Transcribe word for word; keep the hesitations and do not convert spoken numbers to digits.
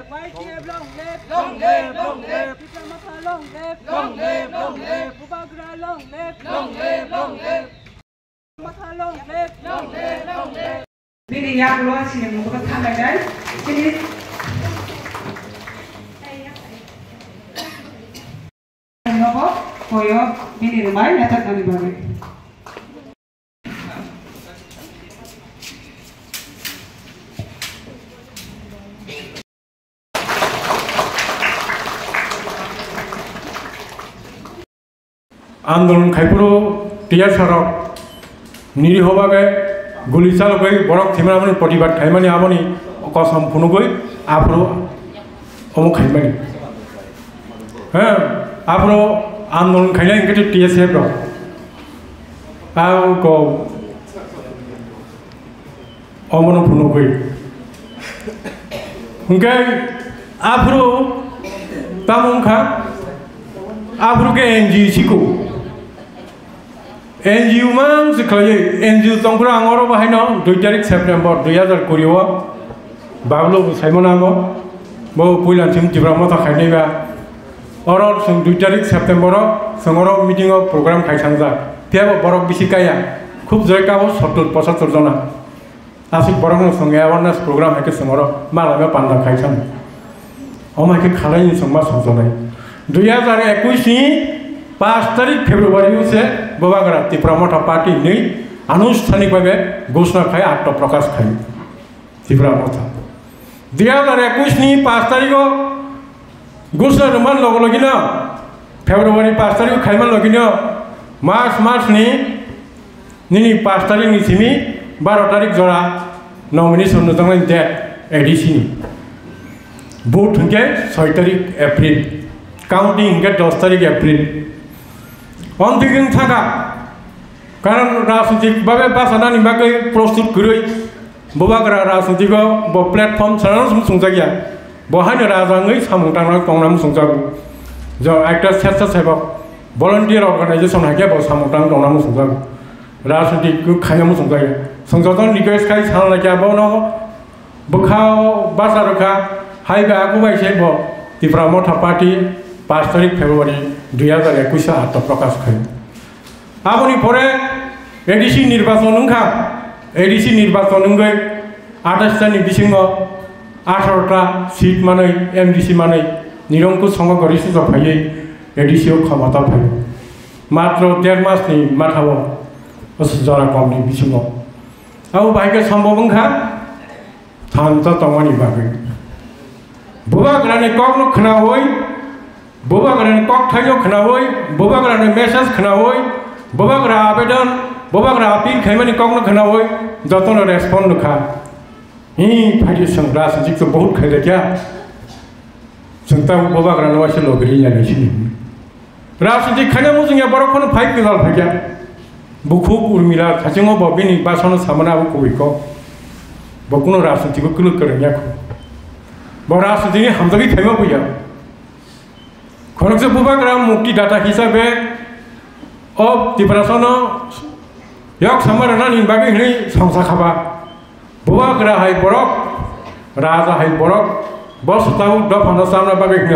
Y T F long live! Long live, long live! Tipra Motha long live! Long live, long live! Bubagra long live! Long live, long live! Motha long live! Long live, long live! Bini yaklo chini mukuto thanglai nai. Chini nogo koyo bini rwmai naithoknani bagwi. Andolon khaiphuru tiyar sarok niriho bagwi guli chalogwi borok thwimani protibad khaimani aboni kosom phunugwi aphuru omo khaimani. He, aphuru andolon khainai hwnkhe T S F rok. Abo ko Omono phunugwi. Hwnkhe aphuru tamo wngkha, aphuru khe N G O siko. N G O mang se khlaiwi, N G O tongphuru ang oro bahaino dui tarik September dui hazar kuri o Bablu bo saimano amo, bo puila chwng Tipra Motha khainai ba. Oro chwng dui tarik September o chwng oro meeting o program khai thangjak. Phiya bo borok bisi kaya, khub jora kabo sottur pochattor jona. Aswk borokno chwng awareness program hai khe chwng oro malaima panda khai thang. Omo hai khe khalaini chwng ma songchonai. Dui hazar ekush ni pash tarik February o se Bubagra Tipra Motha Party hinwi anusthanik bhabe ghoshna khai, atma prakash khai. Tipra Motha. Dui hazar ekush ni pash tarik o ghoshna rwman logo logino, February pash tarik o khaiman logino, March, March ni nini pash tarik ni simi baro tarik jora nomination nukjaknai date A D C ni. Vote hwnkhe soi tarik April. Counting hwnkhe dos tarik April. Ontwgwng thangkha. Karon rajnitik babe bachanani bagwi prostut kwrwi Bubagra rajnitiko bo platform sanano muchungjakya. Bo haino raja wngwi samung tangrok tongna muchungjago. Jo ekta setsasebok, volunteer organization hai khe bo samung tang tongna muchungjago. Rajnitik khaina muchungjakya. Chwng jotono request khai sana laikha bono bwkhao bacha rwkha, hai bai aku bai se bo Tipra Motha Party pash tarik February dui hazar ekush o atma prakash khai. Aboni pore A D C nirbachon wngkha, A D C nirbachon wngwi athais ta ni bisingo atharo ta seat manwi, M D C manwi, Nirankush Sangma Gorista phaiwi A D C o khomota phai. Matro der mas ni matha o jora kom ni bisingo. Abo bahai khe sombhob wngkha. Thansa tongmani bagwi. Bubagrani kokno khnaui, Bubagrani kokthaino khnaui, Bubagrani message khnaui, Bubagra abedon, Bubagra appeal khaimani kokno khnaui, jotono respond nukha. Hi, phaidi chwng rajnitik to bahut khailaiya. Chwng ta Bubagrano waisa logri ya naisini. Rajniti khaina muchungya borok phano phai kwtal phaikya. Bukhuk Urmila thachingo bo bini basano samani abo kubui kok. Bo kuno rajniti bo kwlwk kwrwngya kho. Bo rajnitini hamjagwi khaima buya. Khoroksa Bubagra mukti data hisabe o Tiprasano yok sama rwnani bagwi hwnwi songsa khaba. Bubagra hai borok, raja hai borok, bo swtao dophano chamna bagwi hwnwi